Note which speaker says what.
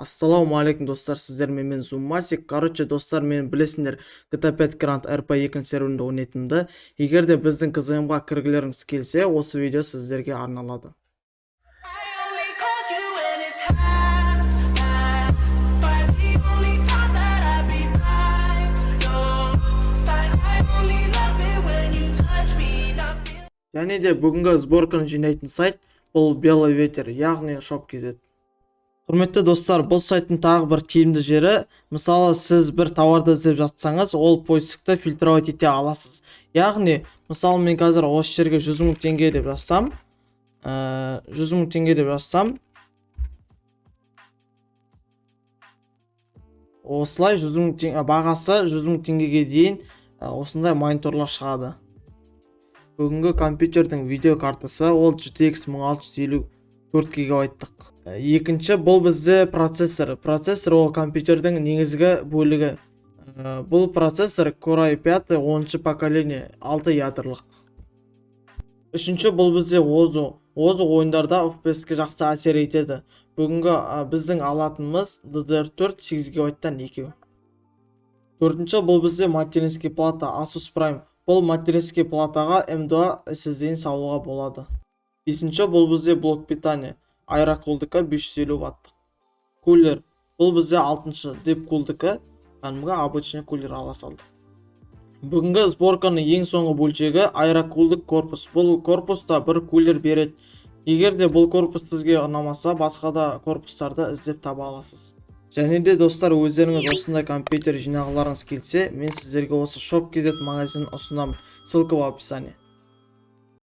Speaker 1: Ассалаумағалейкум, достар! Сіздермен мен, Зумасик. Короче, достар, мені білесіңдер, GTA 5 Grand RP екінші серверінде ойнайтынымды. Егер де біздің КЗМ-ға кіргілеріңіз келсе, осы видео сіздерге арналады.
Speaker 2: I only call you when it's half past five. The only time that I be by your side. I only love it when you touch me, not feel.
Speaker 1: Және де бүгінгі сборканы жинайтын сайт бұл Белый ветер, яғни shop.kz. Құрметті достар, бұл сайттың тағы бір тиімді жері: мысалы, сіз бір товарды іздеп жатсаңыз, ол поискті фильтровать ете аласыз. Яғни, мысалы, мен қазір осы жерге 100 мың теңге деп жазсам, 100 мың теңге деп жазсам, осылай 100 мың теңге, бағасы 100 мың теңгеге дейін осындай мониторлар шығады. Бүгінгі компьютердің видео картасы ол GTX 1650, 4 гигабайттық. Екінші бұл бізде процессор. Процессор ол компьютердің негізгі бөлігі. Бұл процессор Core i5 10 поколение, 6 ядрлық. Үшінші бұл бізде ОЗУ. ОЗУ ойындарда FPS-ке жақсы әсер етеді. Бүгінгі біздің алатынымыз DDR4, 8 гигабайттан екеу. Төртінші бұл бізде материнский плата Asus Prime. Бұл материнский платаға M2 SSD-ін салуға болады. Бесінші бұл бізде блок питания Aerocool-дікі, 550 ваттық. Кулер бұл бізде алтыншы Deepcool-дікі, кәдімгі обычный кулер ала салдық. Бүгінгі сборканың ең соңғы бөлшегі Aerocool-дік корпус. Бұл корпуста бір кулер береді. Егер де бұл корпус сізге ұнамаса, басқа да корпустарды іздеп таба аласыз. Және де, достар, өздеріңіз осындай компьютер жинағыларыңыз келсе, мен сіздерге осы shop.kz магазинін ұсынамын. Ссылка в описании.